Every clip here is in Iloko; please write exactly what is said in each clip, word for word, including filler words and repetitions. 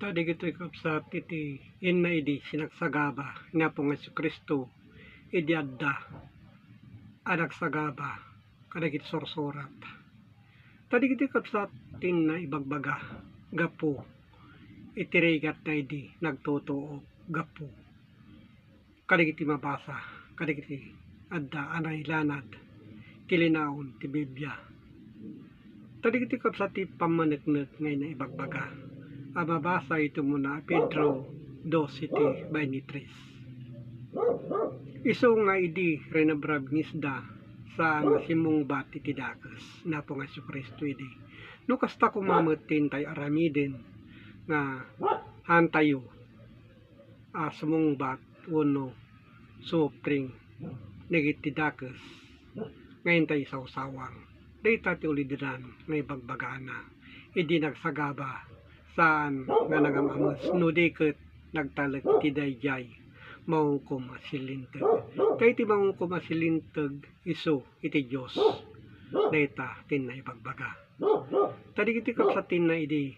Ta dagitoy, kabsat, iti inna idi sinagsagaba ni Apo nga Jesu-Cristo idi adda a nagsagaba kadagiti sursurat. Ta dagitoy, kabsat, ti inna ibagbaga gapu iti rigatna idi nagtutuok gapu kadagiti mabasa kadagiti adda a nailanad ti linaon ti Biblia. Ta dagiti, kabsat, ti pammaneknek nga inna ibagbaga a mabasa iti umuna a Pedro dos siete veintitrés. Isu nga idi rinabrab nga isda, saan nga simmungbat iti dakes ni Apo nga Jesu-Cristo idi. No kasta koma met ti intayo aramiden nga haantayo a sumungbat wenno sumupring dagiti dakes nga intayo isawsawang. Dayta ti ulidan nga ibagbagana idi nagsagaba, saan nga nangam-ames no di ket nagtalek iti daydiay mangunkom a silinteg. Ta iti mangunkom a silinteg isu iti Dios. Dayta ti inna ibagbaga. Ta dagiti kabsat ti inna idi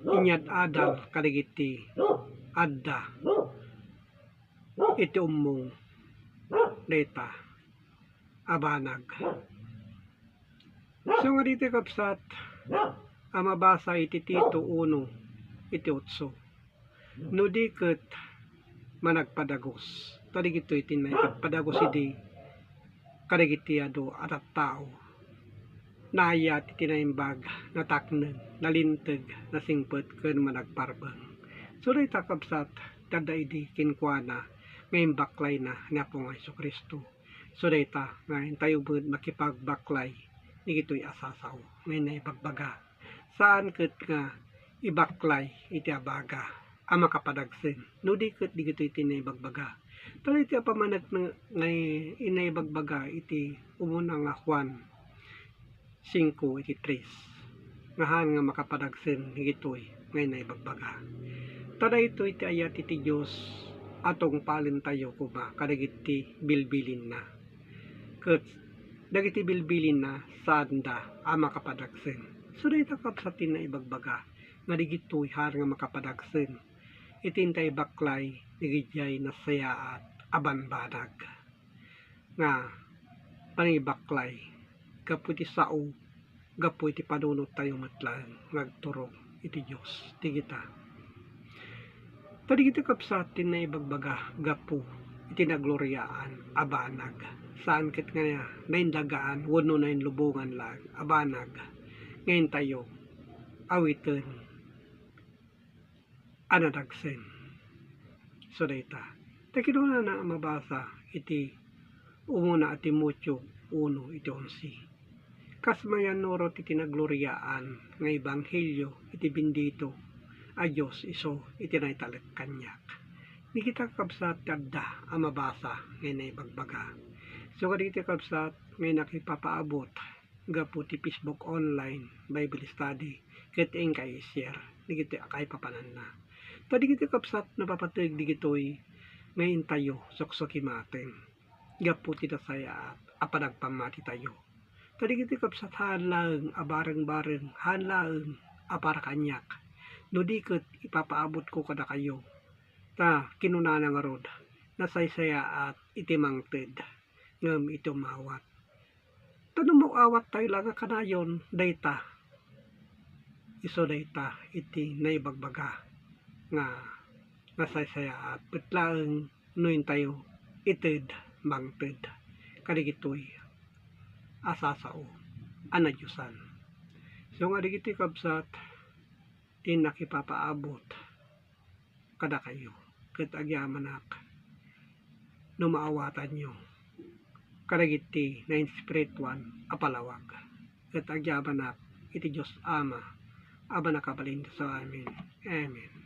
inyad-adal kadagiti adda iti ummong dayta a banag. So nga ditoy, kabsat, a mabasa iti Tito uno iti otso. No di ket managpadagos, ta dagitoy ti inna ipagpadagos idi kadagiti adu a tattao. Naayat iti naimbag, natakneng, nalinteg, nasingpet, ken managparbeng. So dayta, kabsat, ti adda idi kenkuana nga imbaklayna ni Apo nga Jesu-Cristo. So dayta nga intayo met makipagbaklay dagitoy a sasao nga inna ibagbaga. Saan ket nga ibaklay iti abaga a makapadagsen, no di ket dagitoy ti inna ibagbaga. Ta daytoy a pammaneknek nga inna ibagbaga iti umuna nga Juan singko iti tres, nga haan nga makapadagsen dagitoy nga inna ibagbaga. Ta daytoy ti ayat iti Dios a tungpalentayo koma kadagiti bilbilinna. Ket dagiti bilbilinna, saanda a makapadagsen. So dayta, kabsat, ti inna ibagbaga nga dagitoy haan nga makapadagsen iti inta ibaklay dagiti nasayaat a bambanag nga panangibaklay gapu iti sao, gapu iti panunottayo met laeng nga agturong iti Dios. Dagita. Ta dagiti, kabsat, ti inna ibagbaga gapu iti nagloriaan a banag. Saan ket nga naindagaan wenno nainlubongan laeng a banag nga intayo awiten a nadagsen. So dayta, ta kinunana a mabasa iti umuna a Timoteo uno iti onse. Kas mayannurot iti nagloriaan nga ebanghelio iti bendito a Dios isu iti naitalek kaniak. Dagita, kabsat, ti adda a mabasa nga inna ibagbaga. So kadagiti, kabsat, nga innak ipapaabot gapu ti Facebook online Bible study ket inka i-share dagiti a kaipapananna. Ta dagiti, kabsat, napapateg dagitoy nga intayo suksukimaten gapu ti nasayaat a panagpammatitayo. Ta dagiti, kabsat, haan laeng a bareng-bareng, haan laeng a para kaniak no di ket ipapaabotko kadakayo. Ta kinunana ngarud, nasaysayaat iti mangted ngem iti umawat. Ta no maawattayo la nga kanayon dayta, isu dayta iti naibagbaga nga nasaysayaat met laeng no intayo ited mangted kadagitoy a sasao a nadiosan. So nga dagitoy, kabsat, ti innak ipapaabot kadakayo, ket agyamanak no maawatanyo kadagiti nainspirituan a palawag, ket agyamanak iti Dios Ama a mannakabalin. So, amen. Amen.